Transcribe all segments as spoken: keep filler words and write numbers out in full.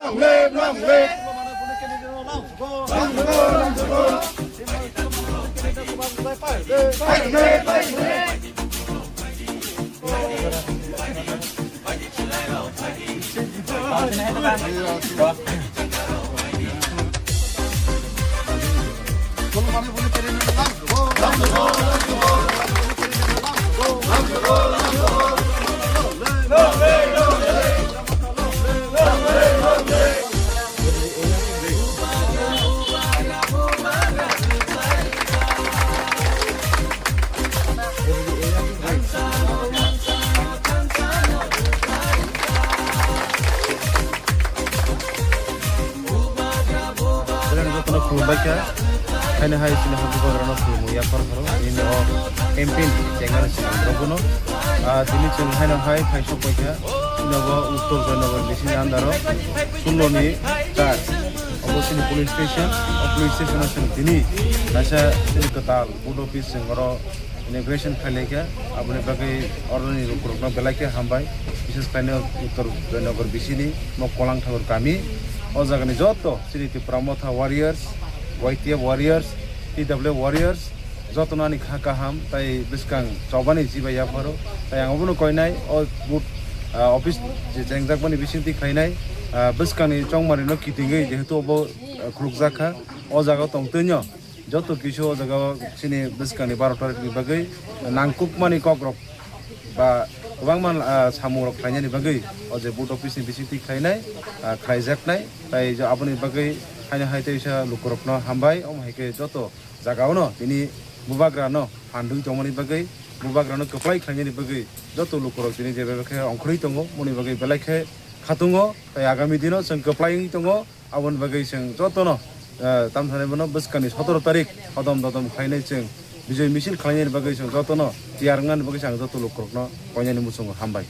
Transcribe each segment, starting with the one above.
Long live, long live. Belai jotono khulumbai kha. Haino hai chini habugrano khulumwi yaphar pharo. Bini o M P ni chengnani swnam rokno. Ah, tini chwng haino hai phai sok pai kha. Nogo Uttor Joynagar bisini andaro sullo ni char. Obo chini police station. O police station o chwng tini kaisa chini kwtal board office chwng oro inauguration khailai kha, aboni bagwi oroni lukurokno belai khe hambai, bises khlaino Uttor Joynagar bisini mo Kolang Thakur kami, o jagani joto chini Tipra Motha warriors, Y T F warriors, T W F warriors, jotono ani kha kaham tai bwskang chobani chibai yapharo, tai ang obono koinai o boot, ah, office je chengjakmani bisingtwi khlainai, ah, bwskangni chongmarino kitingwi jehetu obo, ah, khulukjak kha, o jaga tongtwino. Joto kisu o jaga o chini bwskangni baro tarikni bagwi nangkukmani kokrok ba kwbangma, ah, samungrok khlainani bagwi o je boot office ni bisingtwi khlainai, ah, khlaijaknai. Tai je aboni bagwi haino hai teisa lukurokno hambai, omo hai khe joto jagao no tini bubagrano phandwi tongmani bagwi, bubagrano kwplai khlainani bagwi joto lukurok tini je bai khe ongkhorwi tongo, moni bagwi belai khe khatungo. Tai agami dino chwng kwplai wngwi tongo. Aboni bagwi chwng jotono, eh, tamthani bono bwskangni sotoro tarik hodom dodom khlainai chwng bijoi misil khlainani bagwi chwng jotono tiyar wngnani bagwi chwng joto lukurokno koinani muchungo hambai.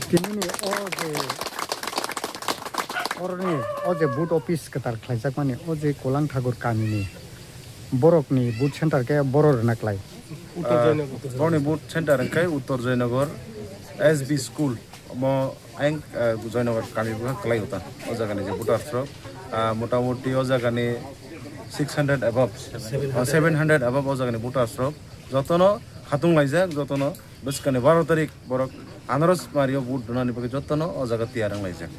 Tinini o je oroni o je boot office kwtal khlaijakmani o je Kolang Thakur kamini borokni boot center khe boro rwna klai. Uttor Ah, Joynagar. Borokni boot center wngkhe Uttor Joynagar S B school. Omo ayang, ah, Joynagar kami bwkha kwlai uta. O jagani je voters rok, ah, motamoti o jagani six hundred above, ah, seven hundred above o jagani voters rok. Jotono khatung laijak, jotono bwskangni baro tarik borok anaros mario vote donani bagwi jotono o jaga tiyar wng laijak.